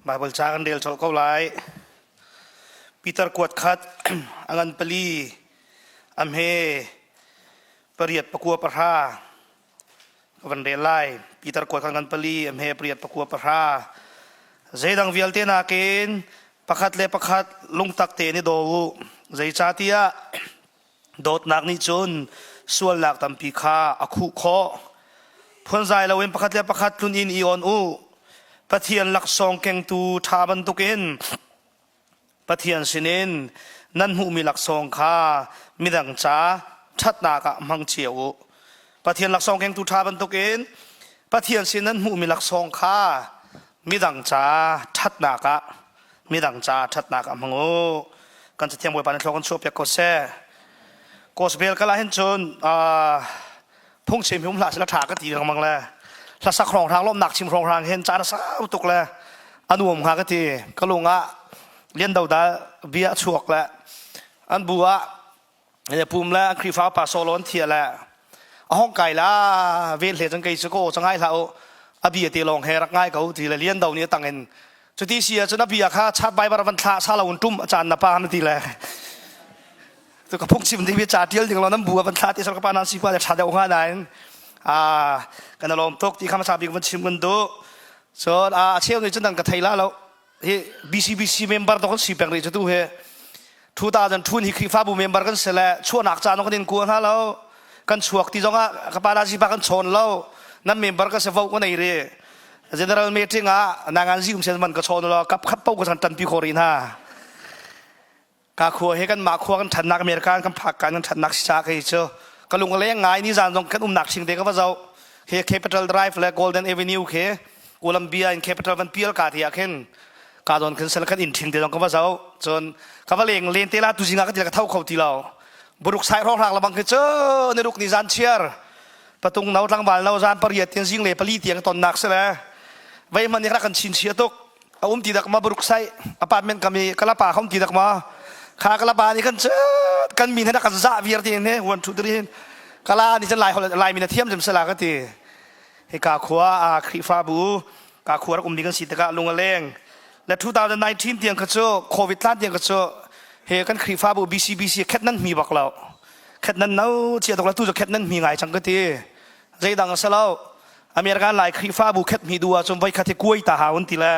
Baibal ca kan rel colh ko lai. Peter kuat khat a ngan pali a hme pariat pakua pahra ka van rel lai. Peter kuat khat ngan pali a hme pariat pakua pahra. Zeidang vialte nakin pakhat le pakhat lungtak tein i daw u. Zeicahtiah Dawtnak nih cun sualnak tampi kha a khuh khawh. Phunzai loin pakhat le pakhat tlun in i on u. Pathian laksawng kengtu ṭha bantukin Pathian sinin nan hmuhmi laksawng kha midang ca ṭhatnak ah hmang cio u. Pathian laksawng kengtu ṭha bantukin Pathian sin nan hmuhmi laksawng kha midang ca ṭhatnak ah midang ca ṭhatnak ah hmang u. Kan Cathiang Bawipa nih thlua kan chuahpiak ko seh. Gospel kal ah hin cun phungchim hi um hlah seh la ṭha ka ti lengmang le hlasak hrawnghrang lawmhnak chim hrawnghrang hin caan a sau tuk le a nuam hnga ka ti. Ka lung ah Lian Do Dal bia a chuak le an bu ah pum le an Khrihfa pa solo an thia le a hong kai la vel hle cang kei cu ko ca ngai hlah u a bia te lawng he rak ngai ko ti le lian do nih a tang in cuti si ahcun a bia kha chat bible van thlah sa lo in tum a caan na pa na ti le tu ka phung chim ding bi ca tial ding lo nan bu van thlah ti sal ka pa nan si pa le tha deuh nga nain a kan lawm tuk ti kha ma sa bik van chim kan du so a cheu nih cun nan ka thei la lo Hi BCBC member to kan si peng rih cu tu hi 2002 hi Khrihfabu member kan si le chuahnak caan kan in kua hna lo kan chuak ti zongah ka pa la pa kan chawn lo nan member ka se vo kan ei ri general meeting ah nangan zi um sen man ka chawn lo kap khat po ka san tanpi kho ri hna Ka khua he kan mah khua kan ṭhannak America kan phak kan ṭhannak si ca kei cu ka lung a leng ngai ni zan zong kan umnak thing te ka va zoh he Capital Drive le Golden Avenue khi Columbia in Capital van pial ka ti ah khin ka don khin sel kan inn thing te zong ka va zoh cun ka va leng len te la tu zingah ka ti ka tho kho ti lo buruk sai ro hrang labang khi cu ni ruk ni zan chiar patung no tlangval no zan pariat tin zing le pali tiang tonnak se le vei man ni kan chin chia tuk a um ti dak ma buruk sai apartment kami kalapa khom ti dak ma kha kalapa ni kan kan min he kan za viar ti ne 1 2 3 kala ni chan lai lai min thiam jam sala ka ti he ka khua a khrifabu ka khua rak um ni kan si taka lung a leng le 2019 tiang kha chu covid tlan tiang kha chu he kan khrifabu BCBC khet nan mi bak lo khet nan no chia tok la tu chu khet nan mi ngai chang ka ti zeidang a si lo American Lai Khrihfabu khet mi du ahcun voi khat hi kuai ta hau an ti le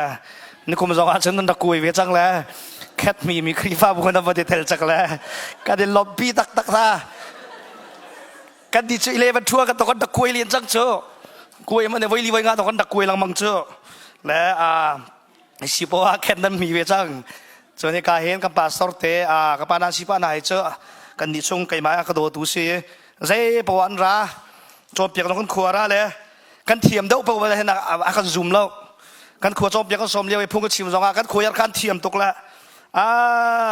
nikum zong ahcun nan rak kuai ve cang le khet mi mi Khrihfabu kan va ti tel cak le kan i lawmhpi taktak ta kan di cu 11 thua kan to kan rak kuai lian cang cu kuai man voi li voi nga to kan rak kuai lengmang cu le a si po ah khet nan mi ve cang cun ka hen kan pastor te a ka pa na si pa na hi cu kan nih chung keimah a ka dawtu si zei po an ra cawnpiak zong kan khua ra le kan thiam deuh po hen a kan zum lo kan khua cawnpiak kan som lio i phung ka chim zong ah kan khua kan thiam tuk la a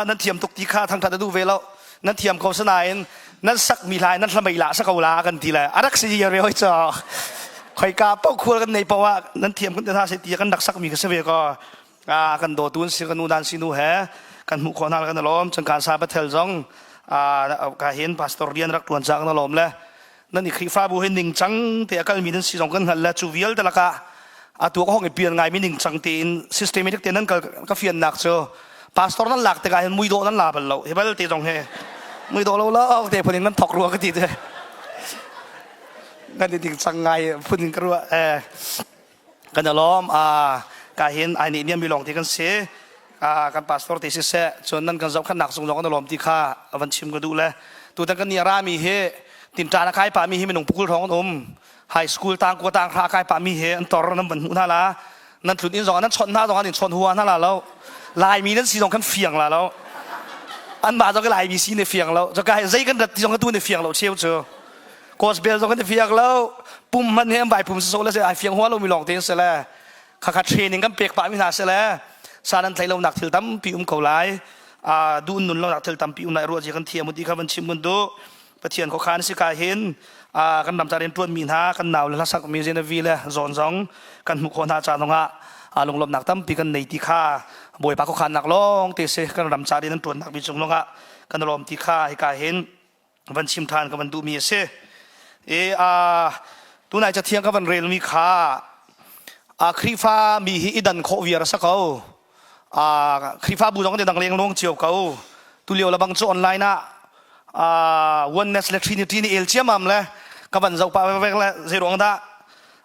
nan thiam tuk ti kha thangthat a duh ve lo nan thiam ko sanain nan sak mi hlai nan hlamei la sa ko la kan ti le arak si ye re hoi cho khoi ka po khual kan nei po ah nan thiam kan ta se ti kan rak sak mi ka se ve ko a kan do tun si kan udan sinu he kan hmuh khawh hna kan lawm changkan sa pathel zong a ka hin pastor rian rak tuan chak na lawm le nan i Khrihfabu hi ningcang te a kalmi nan si zong kan hngalh le cu vialte lakah atu ka hong i pian ngaimi ningcang tein systematic te nan kal ka fiannak cu pastor nan lak tikah hin muidawh nan la bal lo hi bal te zong hi muidawh lo lo te phun in nan thok rua ka ti te nan i dingcang ngai phun in ka ruah eh kan i lawm ka hin ai nih niam mi lawng te kan si kan pastor te siseh cun nan kan zohkhannak zung zong kan i lawm ti kha van chim ka duh le tutan kan nih a rami hi tinṭan a kai pahmi hi minung pukul hrawng an um high school tang kua tang hra kai pahmi hi an tor nan van hmuh hna la nan tlun inn zong nan chawnh hna zong an in chawnh hua hna la lo laimi nan si zong kan fiang la lo an mah zong laimi si ne fiang lo ka zei kan rat ti zong ka tu ne fiang lo cheu cu gospel zong kan fiang lo pum hman he an vai pum so le ai fiang hua lo mi lawng te se le khakha training kan pek pah mi hna se le sa nan tlai lo nak thil tampi um ko lai a duh nun lo nak thil tampi um lai ruah ji kan thiam ti kha van chim mun du pathian ko khan si ka hin a kan ram rian tuan mi hna kan nau le hlasak mi zenavi le zawn zong kan hmuh khawh hna ca zongah a lunglawmnak tampi kan nei ti kha bawipa ko khan nak lawng te se kan ram ca rian an tuan nak mi cung longah kan lawm ti kha hika hin van chim ṭhan ka van duhmi a si. E, a tunai cathiang ka van relmi kha Khrihfa mi hi i dan khawh viar a si ko. Khrihfabu zong an i dang lengluang cio ko. Tulio lebang cu online ah oneness le trinity nih el ciamam le ka van zoh pah vek le zeiruang dah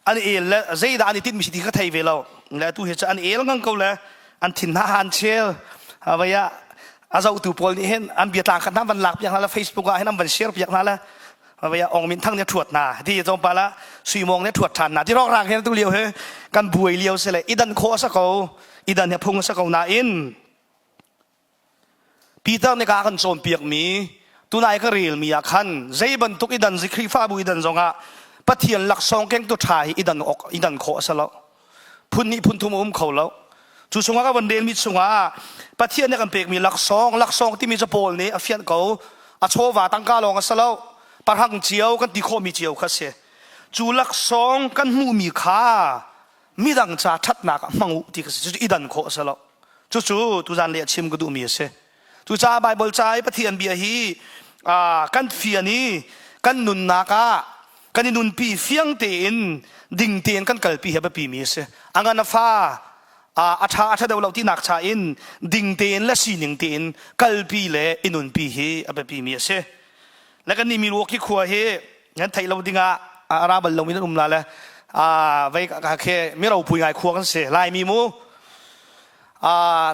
an el le zeidah an i tinhmi si ti ka thei ve lo. Le atu hi cu an el ngang ko le an thin hna han chel. Vei ah a zohtu pawl nih hin an biatlang khat hna van lak piak hna le Facebook ah hin an van share piak hna le vei ah Ong Min Thang nih a ṭhuat hna ti tlawmpal ah Sui Mawng nih a ṭhuat ṭhan hna ti rawkrang hin tu lio hi kan buai lio si le i dan khawh a si ko i dan hi phung a si ko nain Peter nih ka kan cawnpiak mi tunai ka rel mi ah khan zei bantuk i dan si Khrihfabu i dan zongah Pathian laksawng kengtu ṭha hi i dan awk i dan khawh a si lo phun nih phun thum a um kho lo cu chungah ka van relmi chungah Pathian nih kan pekmi laksawng laksawng timi cu Paul nih a fianh ko a chawva tangka lawng a si lo parhang cio kan ti khawhmi cio kha si cu laksawng kan hmuhmi kha midang ca ṭhatnak ah hmang u ti kha si cucu i dan khawh a si lo cucu tuzan le a chim ka duhmi a si Cucaah Baibal ca i Pathian bia hi kan fian i kan nunnak ah kan i nunpi fiang tein ding tein kan kalpi hi a biapimi a si. A ngan a fa a ṭha a ṭha deuh lo tinak cha in ding tein le sining tein kalpi le i nunpi hi a biapimi a si. Le kan nih Milwaukee khua hi nan theih lo dingah a ra bal lomi nan um la le vei ka khe mi ropui ngai khua kan si Laimi mu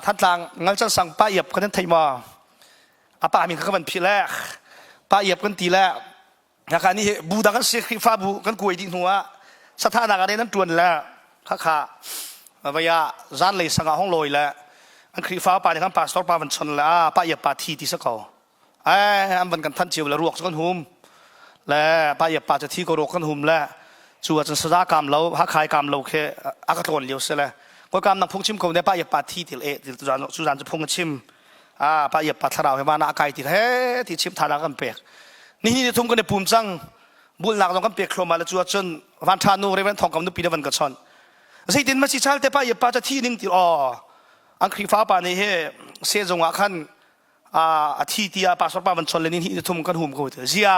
Thantlang ngalcan sang pa iap kan thei ma a pa min kha ka van phih le pa iap kan ti le haka ni bu dang kan si Khrihfabu kan kuai dih hnu ah satha nak ah nan tuan le kha kha vaya zan lei sangah hong loi le an Khrihfa pa nih kan pastor pa van chon le a pa iap pa thi ti sa ko Ai an van kan thanh cio le ruak cu kan hum le pa iap pa cu thi ko ruak kan hum le cu ahcun saza kaam lo hakhai kaam lo khi a ka tlawn lio si le koi kaam nang phung chim ko ne pa iap pa thi til e til cu zan cu phung a chim a pa iap pa thlarau he van ah a kai ti he ti chim thana kan pek ni ni thum kan i pum cang bulnak zong kan pek thluahmah le cu ahcun van tha nu Reverend Thong Kam nupi ne van ka chon zeitin ma si chal te pa iap pa ca thi ning ti aw an Khrihfa pa nih he sehzung ah khan a thi tiah pastor pa van chon le ni hnih thum kan hum ko te zia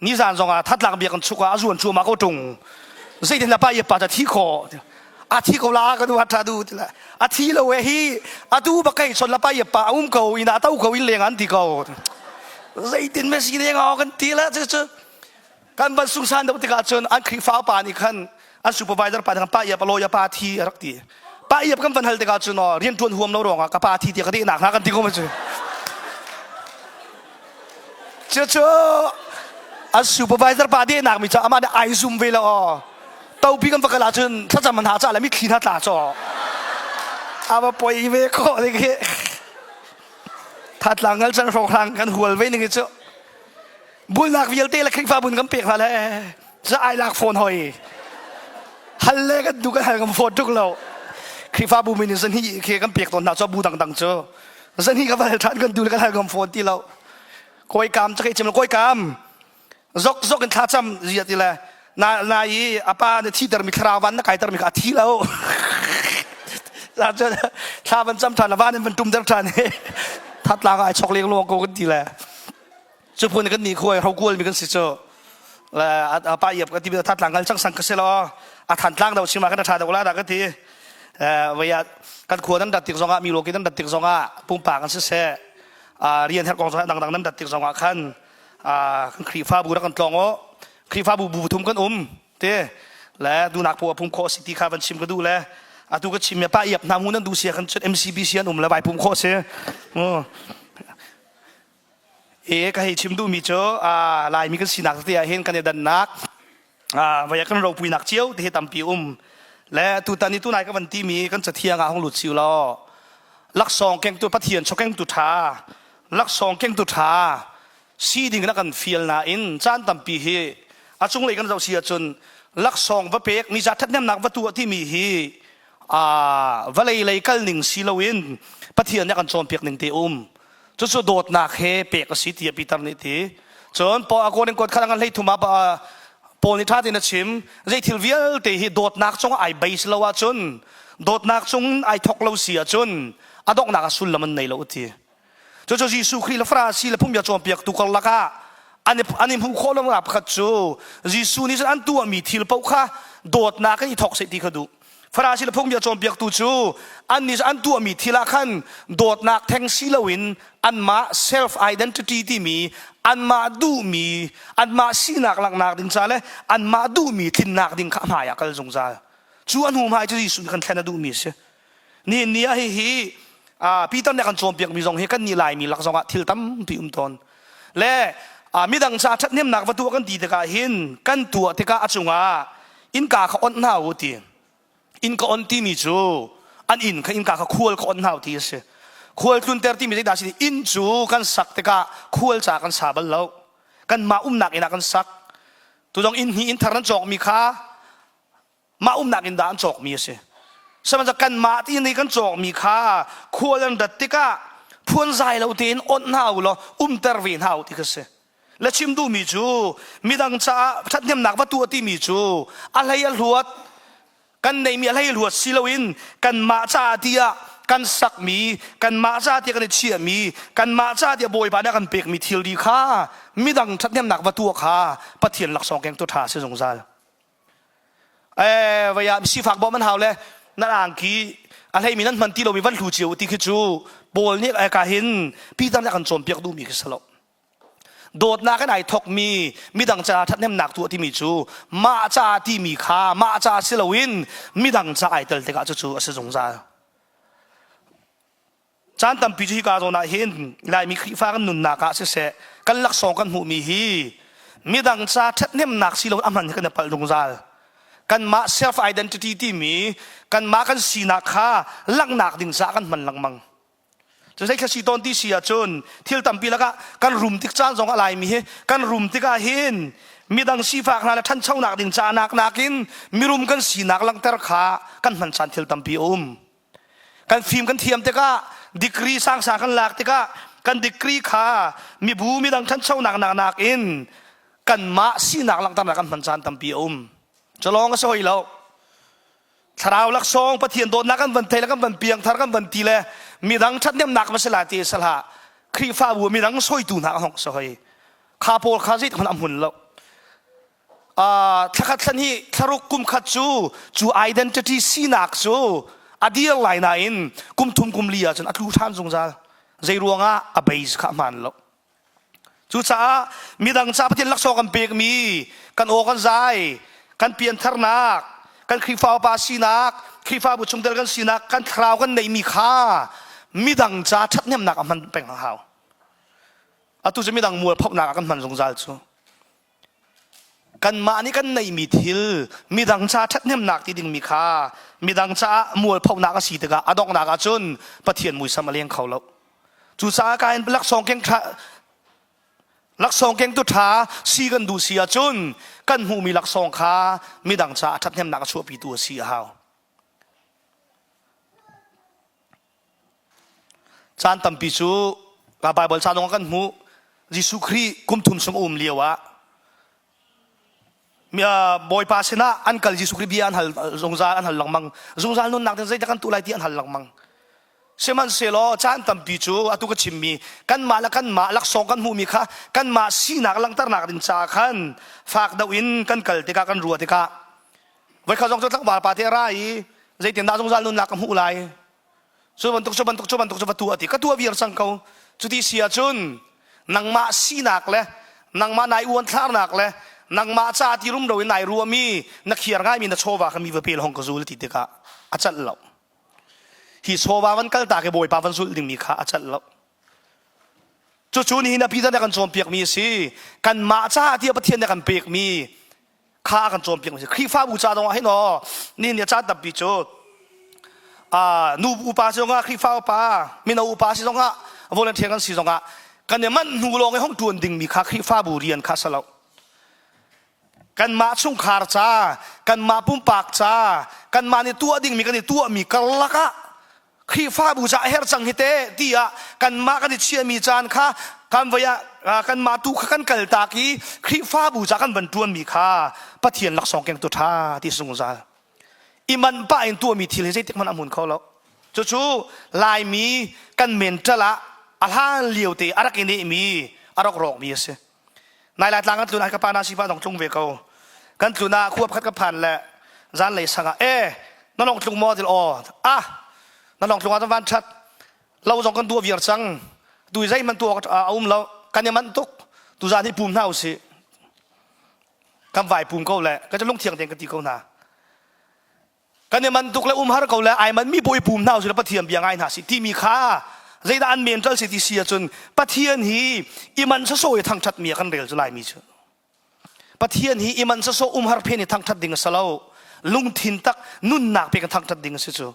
ni zan zong ah thatlak bia kan chuk ah a zuan chuama ko tung zeitin la pa ye pa ta thi kho a thi ko la ka du tha du tila a thi lo we hi atu ba kai chon la pa ye pa um ko ina tau ko in leng an ti ko zeitin me si ne ngau kan ti la chu chu kan van sungsan deuh tikah cun an Khrihfa upa nih khan an supervisor pa nih pa iap lawyer pa thi a rak ti pa iap kan van hal tikah cun rian ṭuan huam lo ruangah ka pa thi tiah ka dehnak hna kan ti ko ma cu cu cu an supervisor pa dehnak mi cu amah nih ai zum ve lo aw topi kan va kal ahcun thlacam hna ca le mitthli hna tla caw ava poi ve khawh ding hi thatlang ngal chan hrawkhrang kan hual ve ning hi cu bulnak vialte le Khrihfabu kan pek hna le za ai lak phone hoi hal le kan du kan hal kan phone tuk lo Khrihfabu min in zan hi khi kan pek tawn hna cu bu dangdang cu zan hi ka val than kan du le kan hal kan phone ti lo koi kam chakei chim koi kam zok zok in thla cam zia ti le na na i apa ne thi ter mi thlarau van na kai ter mi kha a thi lo thla van cam than van in van tum der than that lang ai chok leng luang ko kan ti le Cu phun kan nih khuai hrokual mi kan si cu. Le a pa iap ka ti that tlang ngal chang sang ka si lo. A than tlang do chima kan tha do la da ka ti. Vaya kan khua nan dat tik zongah mi loki nan dat tik zongah pumpa kan si se rian her kong zongah dangdang nan dat tik zongah khan kan Khrihfabu rak kan tlong o Khrihfabu bu thum kan um te le dunak po pum kho si ti kha van chim ka duh le atu ka chim pa iap hna mu nan du sia kan chut MCBC an um le vai pum kho si E ka hei chim duhmi cu Laimi kan sinak te ah hin kan i dannak vaya kan ropuinak cio te hi tampi um le tutan i tunai ka van timi kan cathiang ah hong lut siu law laksawng kengtu Pathian chawkengtu ṭha laksawng kengtu ṭha si ding na kan fial nain caan tampi hi a cunglei kan zoh si ahcun laksawng va pek mi za ṭhathnemnak va tuah timi hi vawlei lei kal ning si loin Pathian nih a kan cawnpiak ning te um Cucu dawtnak he pek a si tiah Peter nih ti. Cun Paul a Korin kuat kha ngan hlei thum ah Paul nih ṭha tein a chim. Zei thil vialte hi dawtnak cung ai base lo ahcun dawtnak cung ai thok lo si ahcun a donghnak ah sullam an nei lo ti. Cucu Jesuh Khrih le Farasi le phungbia cawnpiaktu karlak ah an i hmuh khawh lonak pakhat cu Jesuh nih cun an tuahmi thil paoh kha dawtnak in i thok seh ti kha duh. Farasi le phungbia cawnpiaktu cu annih cu an tuahmi thil ah khan dawtnak theng si loin anmah self identity timi anmah duhmi anmah sinak langhnak ding ca le anmah duhmi tlinnak ding kha hmai ah kal zungzal. Cu a hnu hmai cu Jesuh nih kan thlen a duhmi a si. Nihin ni ah hihi Peter nih a kan cawnpiakmi zong hi kan nih Laimi lak zongah thil tampi um tawn. Le midang ca ṭhathnemnak va tuah kan ti tikah hin kan tuah tikah a cungah innka kha onh hna u ti. Inn ka on timi cu an inn kha innka kha khual ka onh hna u ti a si. Khual tlunter timi zeidah a si? Inn cu kan sak tikah khual ca kan sa bal lo. Kanmah umnak inn ah kan sak. Tu zong inn hnih inn thar nan cawkmi kha mah umnak in dah an cawkmi a si sihmanhsehlaw kanmah ti nih kan cawkmi kha khual an rat tikah phuanzai lo tein onh hna u law umter ve hna u ti kha si le chim duhmi cu midang caah ṭhathnemnak va tuah timi cu a hlei a hluat kan neihmi a hlei a hluat si loin kanmah caah tiah kan sakmi kanmah caah tiah kan i chiahmi kanmah caah tiah Bawipa nih a kan pekmi thilri kha midang ṭhathnemnak va tuah kha Pathian laksawng kengtu ṭha a si zungzal. Eh vaya sifak bawm an hau le nan angki a hleimi nan hman ti lomi van hlu cio ti khi cu Paul nih ka hin Peter nih a kan cawnpiak duhmi khi si lo. Dawtnak in ai thokmi midang caah ṭhathnemnak tuah timi cu mah ca timi kha mah ca si loin midang ca ai tel tikah cucu a si zungzal. Caan tampi cu hika zawn ah hin Laimi Khrihfa kan nunnak ah siseh kan laksawng kan hmuhmi hi midang ca ṭhathnemnak si lo a hman hi kan i palh zungzal. Kanmah self identity timi kanmah kan sinak kha langhnak ding caah kan hman lengmang. Cu zei thla si tawn ti si ahcun thil tampi lakah kan rum tik caan zong a Laimi hi kan rum tikah hin midang sifak hna le ṭhanchonak ding ca nak nakin mirum kan sinak langhter kha kan hman caan thil tampi a um. Kan fim kan thiam tikah degree sangsang kan lak tikah kan degree kha mibu midang ṭhanchonak nak nakin kanmah sinak langhternak kan hman caan tampi a um. Culawng a si hoi lo. Thlarau laksawng Pathian dawtnak kan van thei le kan van piangthar kan van ti le midang ṭhathnemnak va si la ti salah Khrihfabu midang sawitu hna a hong si hoi. Kha pawl kha zeitik hmanh a hmun lo. Thlakhat thlan hi thlaruk kum khat cu cu identity sinak cu a dir lai nain kum thum kum li ahcun a tlu ṭhan zungzal. Zei ruangah a base kha a hmaan lo. Cucaah midang ca Pathian laksawng kan pekmi kan aw kan zai, kan piantharnak, kan Khrihfa upa sinak, Khrihfabu chungtel kan sinak, kan thlarau kan neihmi kha midang ca ṭhathnemnak a hman peng a hau. Atu cu midang mualphohnak ah kan hman zungzal cu. Kanmah nih kan neihmi thil midang ca ṭhathnemnak ti dingmi kha midang caah mualphohnak a si tikah a donghnak ah cun Pathian muisam a leng kho lo. Cucaah kain laksawng keng ṭha laksawng kengtu ṭha si kan duh si ahcun kan hmuhmi laksawng kha midang caah ṭhathnemnak a chuahpitu a si a hau. Caan tampi cu ka Baibal ca zong kan hmuh. Jesuh Khrih kum thum chung a um lio ah Bawipa sinah an kal Jesuh Khrih bia an hal zungzal an hal lengmang. Zungzal nunnak ding zeidah kan tuah lai ti an hal lengmang. Sihmanhsehlaw caan tampi cu atu ka chimmi kanmah le kanmah laksawng kan hmuhmi kha kanmah sinak langhternak ding caah khan fak deuh in kan kal tikah kan ruah tikah voikhat zong cu tlangval pa te a ra i zeitindah zungzal nunnak ka hmuh lai Cu bantuk cu bantuk cu bantuk cu va tuah ti ka tuah viar cang ko. Cuti si ahcun nangmah sinak le nangmah nai uanthlarnak le nangmah ca ti rumro in nai ruahmi na khiar ngaimi na chawva kha mi va pel hong ka zul ti tikah a calh lo. Hi chawva van kal ta ke Bawipa van zulh dingmi kha a calh lo. Cucu nihin a Peter nih a kan cawnpiakmi a si. Kanmah caah tiah Pathian nih a kan pekmi kha a kan cawnpiakmi a si. Khrihfabu ca zongah hin aw nihin ni a caan tampi cu nu upa si zongah Khrihfa upa mino upa si zongah volunteer kan si zongah kan i manh hnu lawng i hong ṭuan dingmi kha Khrihfabu rian kha si lo. Kanmah chungkhar ca, kanmah pumpak ca, kanmah nih tuah dingmi kan i tuahmi karlak ah Khrihfabu ca a herh cang hi te tiah kanmah kan i chiahmi caan kha kan voi ah kanmah tu kha kan kaltak i Khrihfabu ca kan van ṭuanmi kha Pathian laksawng kengtu ṭha ti zungzal. I manh pah in tuahmi thil hi zeitik hmanh a hmun kho lo. Cucu Laimi kan mental ah a hlan lio te a rak i nehmi a rak rawkmi a si. Nai Laitlang kan tlun ah ka pa na sifa dong tlung ve ko. Kan tlun ah khua pakhat ka phan le zanlei sang ah e. Na long tlung maw til aw ah na long tlung ah van that lo zong kan duah viar cang tu zei man tu a um lo kan i manh tuk tu zan hi pum hna usih kan vai pum ko le ka lungthiang tein ka ti ko hna kan i man tuk le um har ko le ai man mi bawi pum hna usih le Pathian bia ngai hna si timi kha zeidah an mental si ti si ahcun Pathian hi i man sasaw i thangthat mi ah kan rel cu lai mi cu Pathian hi i man sawsawh umhar phen i thangthat ding a si lo. Lungthin tak nunnak pe kan thangthat ding a si cu.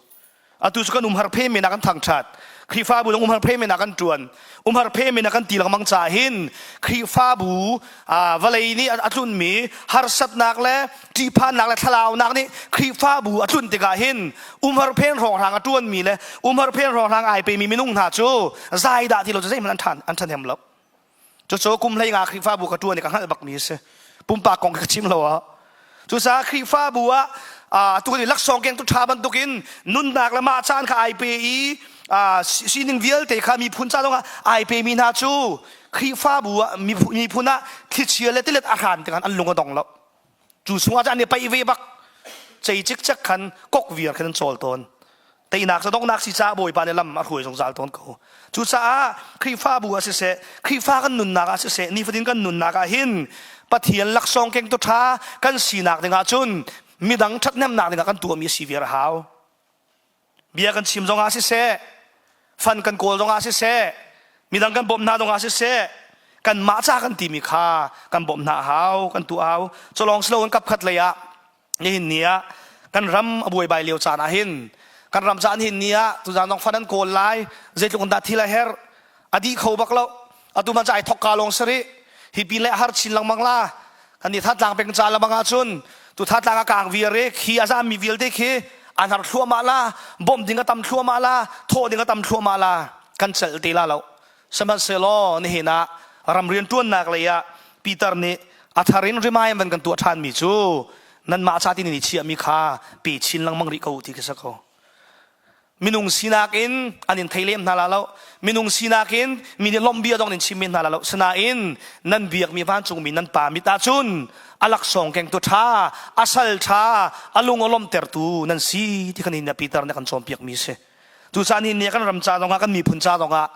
Atu cu kan umhar phe men ah kan thangthat. Khrihfabu zong umhar phe men ah kan tuan. Umhar phe men ah kan ti lengmang ca hin Khrihfabu vawlei nih a tlunmi harsatnak le ṭihphannak le thlalaunak nih Khrihfabu a tlun tikah hin umhar phen hrawnghrang a ṭuanmi le umhar phen hrawnghrang ai pemi minung hna cu zaidah ti lo cu zeihmanh an ṭhahnem lo. Cucu kum 15 Khrihfabu ka ṭuan i ka hngalh bakmi a si. Pumpak kong ka chim lo ah. Cucaah Khrihfabu ah atu kan i laksawng kengtu ṭha bantukin nunnak le mah caan kha ai pe i sining vialte kha miphun ca zongah ai pemi hna cu Khrihfabu ah miphun ah thlichia le tilet a hran tikah an lung a dong lo. Cu chungah cun an i paih ve bak. Cei cikcek khan kok viar khan an cawl tawn. Teinak cu donghnak si caah Bawipa nih lam a hruai zungzal tawn ko. Cucaah Khrihfabu ah siseh, Khrihfa kan nunnak ah siseh, nifatin kan nunnak ah hin Pathian laksawng kengtu ṭha kan sinak dingah cun midang ṭhathnemnak dingah kan tuahmi a si viar a hau. Bia kan chim zongah siseh, fan kan kawl zongah siseh, midang kan bawmh hna zongah siseh, kanmah ca kan timi kha kan bawmh hna a hau, kan tuah a hau. Culawng si loin kapkhat lei ah nihin ni ah kan ram a buaibai lio caan ah hin kan ram caan hin ni ah tuzaan zong fan an kawl lai zeitluk in dah thil a herh a dih kho bak lo atu man ca ai thok ka lawng sari hi pin le a har chin lengmang la kan ni thatlang peng ca lamang ah cun tu thatlang a kang viare khi a zam mi vialte khi an har thluahmah la bom ding a tam thluahmah la thawh ding a tam thluahmah la kan celh te la lo Sihmanhsehlaw nihin ah ram rianṭuannak lei ah Peter nih a thar in remind van kan tuah ṭhanmi cu nanmah ca ti nan i chiahmi kha pe chin lengmang rih ko ti khi si ko. Minung sinak in an in thei lem hna la lo. Minung sinak in mi nih lawmh bia zong in chim men hna la lo. Sinain nan biakmi vancungmi nan pa mit ahcun a laksawng kengtu ṭha, a sal ṭha, a lung a lawmhtertu nan si ti kha nihin ah Peter nih a kan cawnpiakmi a si. Cucaah nihin ni kan ram ca zongah kan miphun ca zongah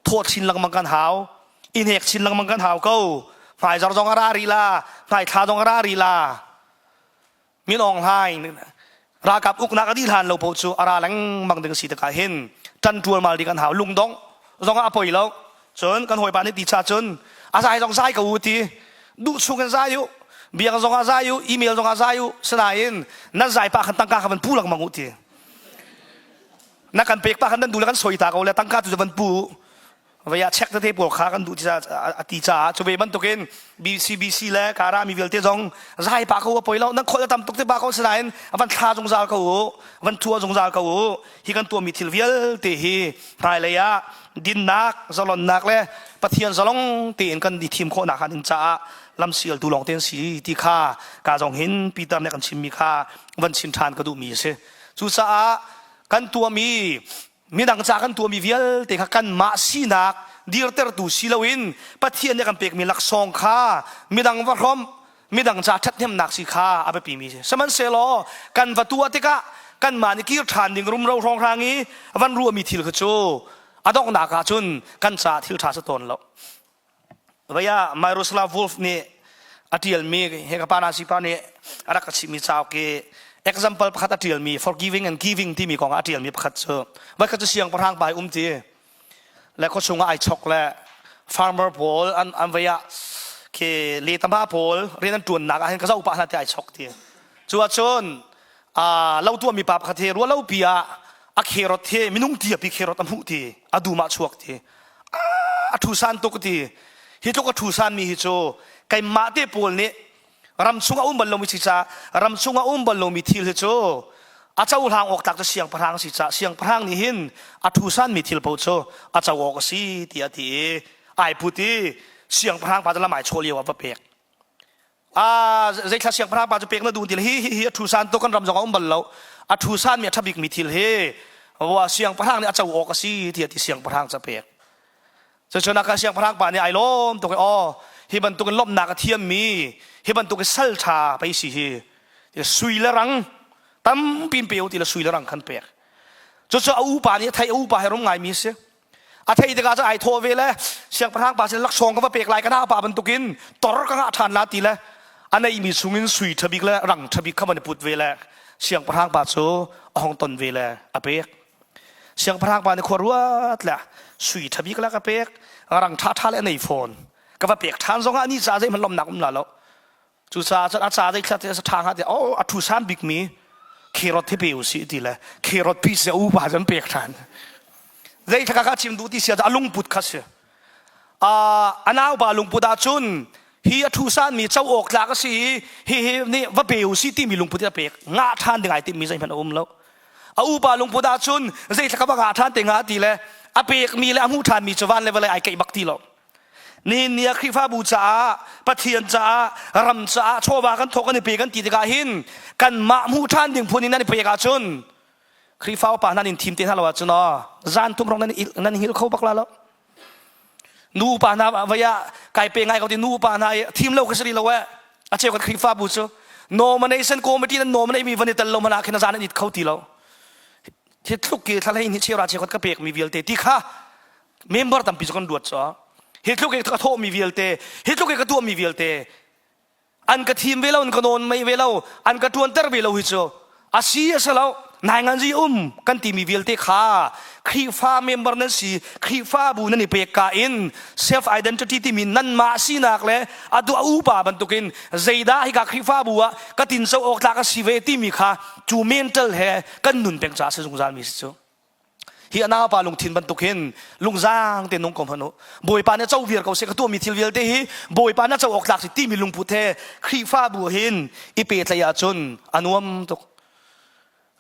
thawh chin lengmang kan hau. I hnek chin lengmang kan hau ko. Hmaizar zong a ra rih la, hmaithla zong a ra rih la. Min Aung Hlaing ralkap uknak a dih hlan lo paoh cu a ra lengmang ding a si tikah hin ṭan ṭualmal ding kan hau. Lungdongh zongah a poi lo. Cun kan hawipa nih ti cha cun a zai zong zai ko u ti. Duh chung in zai u. Biak zongah zai u, email zongah zai u. Sinain nan zai pah khan tangka kha van pu lengmang u ti. Na kan pek pa khan nan duh le kan soi ta ko le tangka tu van pu vei ah check tete pawl kha kan duh a ti caah cu ve bantukin BCBC le kara mi vialte zong zai pa ko a poi lo nan khol tam tuk te pa ko sinain van thla zungzal ko u van thua zungzal ko u hi kan tuahmi thil vialte hi hmailei ah dinnak zalonnak le Pathian zalong tein kan i thim khawhnak han in caah lamsialtu lawng te an si ti kha ka zong hin Peter nih kan chimmi kha van chim ṭhan ka duhmi a si Cucaah kan tuahmi midang ca kan tuahmi vialte kha kanmah sinak dirtertu si loin Pathian nih a kan pekmi laksawng kha midang va hrawmh midang ca ṭhathnemnak si kha a biapimi si. Sihmanhsehlaw kan va tuah tikah kanmah nih kir ṭhan ding rumro hrawnghrang i van ruahmi thil kha cu a donghnak ah cun kan caah thil ṭha si tawn lo. Vei ah Miroslav Volf nih a ṭialmi he ka pa na sipa nih a rak ka chimhmi cauk i example pakhat a ṭialmi forgiving and giving timi kong ah a ṭialmi pakhat cu voikhat cu siangpahrang pa i um ti le khuachung ah ai chok le farmer pawl an an vei ah khi letama pawl rian an ṭuannak ah hin ka zoh pah hna ti ai chok ti cu ahcun lo tuahmi pa pakhat hi ruahlo pi ah a kherot hi minung ti api kherot a hmuh ti a dum ah chuak ti a ṭhusan tuk ti hi tluk a ṭhusan mi hi cu keimah te pawl nih ram chung a um bal lomi si ca ram chung a um bal lomi thil hi cu a cohlang awk tlak cu siangpahrang si ca siangpahrang nih hin a ṭhusan mi thil paoh cu a co awk a si tiah a ti i ai put i siangpahrang pa cu lam ai chawh lio ah va pek Ah, zeithla siangpahrang pa cu pek na duh ti hi hi hi a ṭhu san tuk kan ram zong a um bal lo. A ṭhu san mi a ṭha bik mi thil hi wa siangpahrang nih a co awk a si tiah ti siangpahrang ca pek. Cucun aka siangpahrang pa nih ai lawm tuk i aw hi bantuk in lawmhnak a thiam mi hi bantuk in sal ṭha pei si hi sui le rang. Tampi in pe u ti le sui le rang khan pek. Cucu a upa nih a theih, a upa he rum ngaimi a si. A theih tikah cun ai thawh ve le siangpahrang pa sin laksawng ka va pek lai ka na pa bantukin tor ka ngah ṭhan la ti le a neihmi chungin sui ṭhabik le rang ṭhabik kha van i put ve le siangpahrang pa cu a hong ton ve le a pek. Siangpahrang pa nih khua ruat le sui ṭhabik le ka pek rang ṭhaṭha le a nei fawn. Ka va pek ṭhan zongah ni ca zeihmanh lawmhnak um la lo. Cucaah cun a ca zei thla te a ṭha hnga ti oh a ṭhu san bikmi kherot hi pe usih ti le kherot pi se upa cun pek ṭhan. Zei thla ka chim duh ti sia a lungput kha si. A naupa lungput ahcun hi a ṭhu sanmi co awk tlak a si i hi hi nih va pe usih timi lungput a pek ngah ṭhan ding ai timmi zeihmanh a um lo. A upa lungput ahcun zei thla ka va ngah ṭhan te hnga ti le a pekmi le a hmuh ṭhanmi cu van le vawlei ai keih bak ti lo. Nihin ni ah Khrihfabu caah, Pathian caah, ram caah chawva kan thawk kan i pe kan ti tikah hin kanmah hmuh ṭhan ding phun in nan i pek ahcun Khrihfa upa hna nin thim te hna lo ahcun aw zan thum rong nan nan hngilh kho bak la lo. Nu upa hna vai ah kai pe ngai ko ti nu upa hna i thim lo ka si lo eh a cheu kan Khrihfabu cu nomination committee nan nominate mi van i tel lo mana khin zan an it kho ti lo. Hi tluk ki thlalei ni cheu ra cheu ka pek mi vialte ti kha member tampi cu kan ruat cu hi tluk i ka thawhmi vialte hi tluk i ka tuahmi vialte an ka thim ve lo an ka nawn mei ve lo an ka ṭuanter ve lo hi cu a si a si lo nainganzi um kan timi vialte kha Khrihfa member nan si Khrihfabu nan i pek ka in self identity timi nanmah sinak le a duah upa bantukin zeidah hika Khrihfabu ah ka tinco awk tlak a si ve timi kha cu mental he kan nun peng caah si zungzal mi si cu Hi a naupa lungthin bantuk hin lungzaang te nung ko hmanh u. Bawipa nih co viar ko seh ka tuahmi thil vialte hi Bawipa nih co awk tlak si timi lungput he Khrihfabu hin i pehtlaih ahcun a nuam tuk.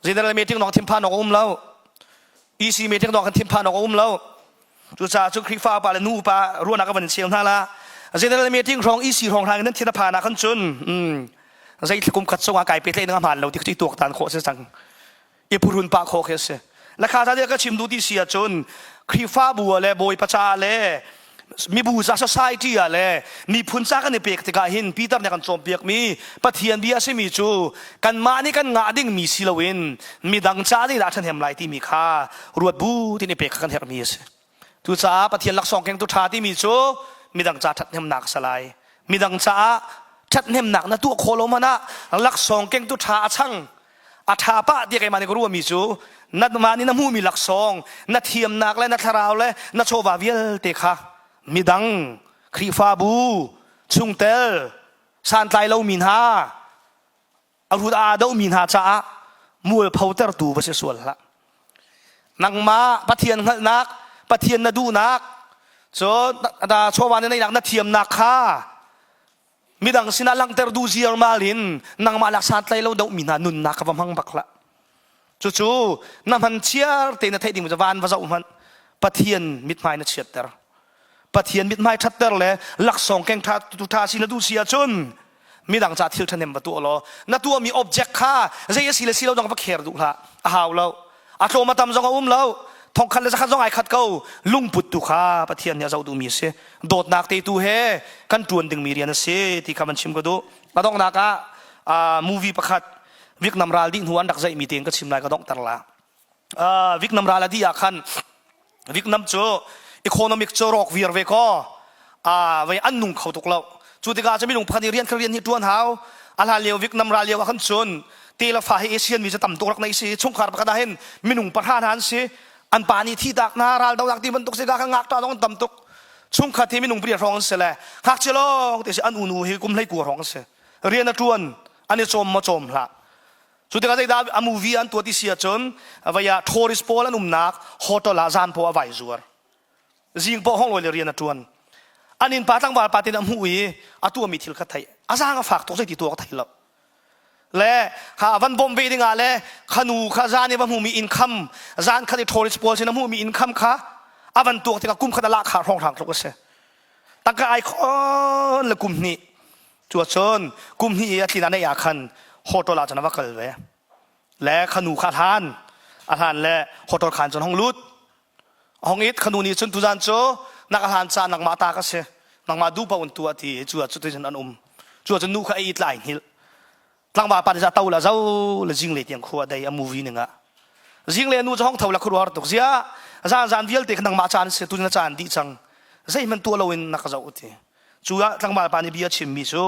General meeting dong thinphan awk a um lo. EC meeting dong kan thinphan awk a um lo. Cucaah cun Khrihfa upa le nu upa ruahnak ka van in cheu hna la. General meeting hrawng EC hrawng hna in nan thin a phan ah khan cun zei kum khat chungah kai pehtlaih ning a hmaan lo ti khi tuaktan khawh si cang. I phuhrun pah khawh khi a si. Lakha ca ka chim duh ti si ahcun Khrihfabu ah le Bawipa caah le mibu ca society ah le miphun ca kan i pek tikah hin Peter nih a kan cawnpiakmi Pathian bia a simi cu kanmah nih kan ngah dingmi si loin midang ca nih dah ṭhahnem lai timi kha ruat bu tin i pek kha kan herhmi a si. Cucaah Pathian laksawng kengtu ṭha timi cu midang ca ṭhathnemnak a si lai. Midang caah ṭhathnemnak na tuah khawh lo hmanh ah laksawng kengtu ṭha a chang a ṭha pah tiah keimah nih ka ruahmi cu nangmah nih na hmuhmi laksawng na thiamnak le na thlarau le na chawva vialte kha midang Khrihfabu chungtel santlai lomi hna a rut aa domi hna caah mualphotertu va si sual hlah nangmah Pathian hngalhnak Pathian na duhnak cun chawva na neihnak na thiamnak kha midang sinah langhter duh ziarmal in nangmah lak santlai lo dohmi hna nunnak kha va hmang bak hlah cucu na hman chiar te na theih ding van va zoh hmanh Pathian mithmai na chiatter Pathian mithmai thatter le laksawng keng tha tu tha si na duh si ahcun midang ca thil ṭhahnem va tuah law na tuahmi object kha zei a si le si lo dong va kher duh hlah a hau lo a tlawm a tam zong a um lo thongkhat le zakhat zong ai khat ko lungput tu kha Pathian nih a zoh duhmi a si dawtnak te tu he kan ṭuan dingmi rian a si ti kha van chim ka duh a donghnak ah movie pakhat Vietnam ral dih hnu an rak zaihmi tein ka chim lai ka donghter la Vietnam ral a dih ah khan Vietnam cu economic cu rawk viar ve kaw vei an nung kho tuk lo cu tikah cu minung pakhat nih rian kha rian hi ṭuan hau a hlan lio Vietnam ral lio ah khan cun te le fa hi Asian mi cu tam tuk rak nei si chungkhar pakhat ah hin minung pahra hna an si an pa nih thi tak na ral donak ti bantuk si ka khan ngakṭah zong an tam tuk chungkhat hi minung pariat hrawng an si le ngakchia lawng te si an unu hi kum hlei kua hrawng an si rian a ṭuan an i cawm maw cawm hlah cu tikah zeidah a movie an tuah ti si ahcun vei ah tourist pawl an umnak hotel ah zan paw a vai zuar zing paw hong lawi le rian a ṭuan an innpa tlangval pa tin a hmuh i a tuahmi thil kha theih a zaang a fak tuk zeiti tuah ka thei lo le kha van bawmh ve dingah le khanu kha zan i va hmuhmi income zan khat i tourist pawl sin a hmuhmi income kha a van tuak tikah kum khat a lahkhah hrawnghrang tluk a si tangka ai khon le kum hnih cu ahcun kum hnih i a tlin a neih ah khan hotel ah cun a va kal ve le khanu kha a hlan a hlan le hotel khan cun hong lut hong it khanu nih cun tuzan cu nak a hlan ca nangmah ta ka si nangmah duh paoh in tuah ti cu ah cutin an um cu ah cun nu kha a it lai hngilh. Tlangval pa nih to la zo le zinglei tiang khua dei a movie ning ah. Zinglei nu cu hong tho la khuaruahar tuk zia zan zan vialte kha nangmah caan si tu na caan dih cang. Zeihmanh tuah loin na ka zoh ti. Cu ah tlangval pa nih bia chimmi cu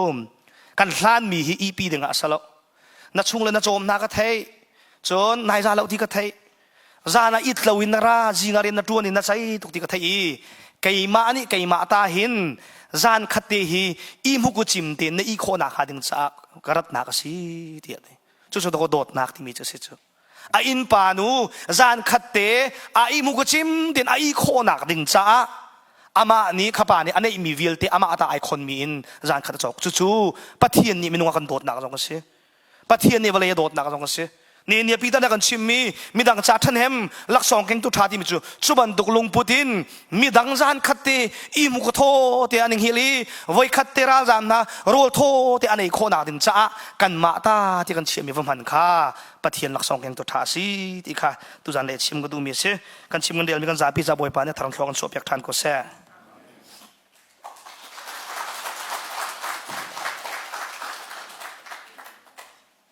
kan hlanmi hi EP ding ah a si lo. Na chung le na cawm hna ka theih. Cun nai za lo ti ka theih. Zan ah it loin na ra zing ah rian na ṭuan in na cei tuk ti ka theih i keimah nih keimah ta hin zan khat te hi i hmuku cim tein na i khawhnak hnga ding caah ka ratnak a si tiah ti. Cucu dawh dawtnak timi cu a si cu. A innpa nu zan khat te a i hmuku cim tein a i khawhnak ding caah amah nih khapa nih a neihmi vialte amah ta ai khonmi in zan khat a cawk. Cucu Pathian nih minung a kan dawtnak zong a si. Pathian nih vawlei a dawtnak zong a si. Ni nia Peter nih a kan chimmi midang ca ṭhahnem laksawng kengtu ṭha timi cu cu bantuk lungput in midang zan khat te i mu ka thaw te an hngilh i voi khat te ralzaam hna rawl thaw te an ei khawhnak ding caah kanmah ta ti kan chiahmi va hman kha Pathian laksawng kengtu ṭha a si ti kha tuzan le chim ka duhmi a si. Kan chim kan relmi kan zapi ca Bawipa nih tharang thluak kan chuahpiak ṭhan ko seh.